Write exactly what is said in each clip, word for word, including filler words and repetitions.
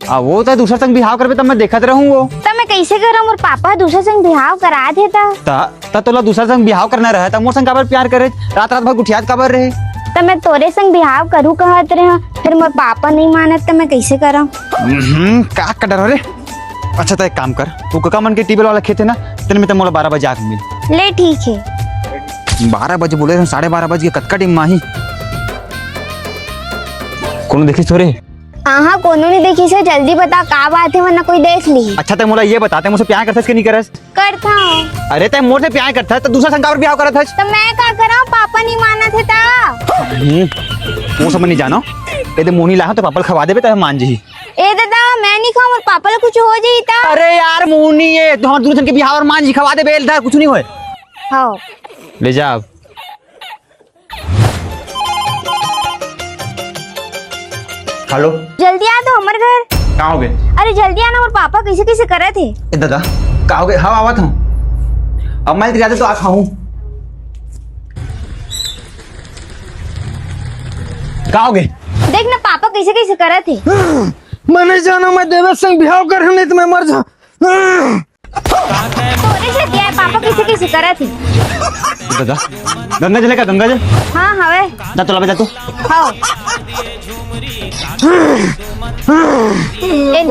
आ, वो त दूसर संग बिहाव करबे, तब मैं देखत रहूं वो। त मैं कइसे करंव? मोर पापा ह दूसर संग बिहाव करा देथे त। त, त तोला दूसर संग बिहाव करना रहे, त मोर संग काबर प्यार करे? रात, रात भर गुठियात काबर रहे? त मैं तोरे संग बिहाव करूं कहत रहे, फेर मोर पापा नइ मानत, त मैं कइसे करंव? हम्म, का, का डर रे? अच्छा, त एक काम कर, वो कका मन के ट्यूबवेल वाला खेत हे ना, तेन में त मोला बारह बजे आके मिल। ले, ठीक हे। बारह बजे बोले रहे, साढ़े बारह बज गे, कतका टाइम म आही? कोनो देखिस थोरे? आहा, कोनो नइ देखिस हे, जल्दी बता, का बात हे, वरना कोई देख ली। अच्छा, तैं मोला ये बता, तैं मोसे प्यार करथस कि नइ करस? करथंव। अरे, तैं मोर से प्यार करथस, त दूसर संग काबर बिहाव करत हस? त मैं का करंव, पापा नइ मानत हे त। हम्म, वो सब मैं नइ जानंव। ए दे, मोहनी लाहूं त पापा ल खवा देबे, त मान जही। ए ददा, मैं नइ खांव, मोर पापा ल कुछु हो जही त। अरे यार, मोहनी ए, तोर दूनों झन के बिहाव अउ मान जही, खवा देबे, ए ल दा, कुछु नइ होय। हव। ले जा अब। हेलो। जल्दी आ तो हमर घर। का होगे? अरे जल्दी आ ना, मोर पापा कइसे कइसे करत हे। ए ददा, का होगे? हव, आवत हंव। अब मैं जाते तो आ खाहूं। का होगे? देख ना, पापा कइसे कइसे करत हे। मैं नइ जानंव, मैं देवेश संग बिहाव करहूं, नइ त मैं मर जाहूं। तोरे से दिया हे, पापा कइसे कइसे करत हे। ददा, गंगा जल हे का, गंगा जल? हां, हवय। जा तो लाबे, जा तो। हां। ए,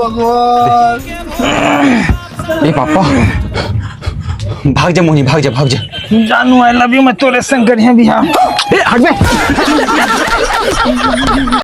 ए पापा, भाग जा मोहनी, भाग जा, भाग जा। जानू, I love you, मैं तोरे संग करिहां बिहाव। ए, हट बे।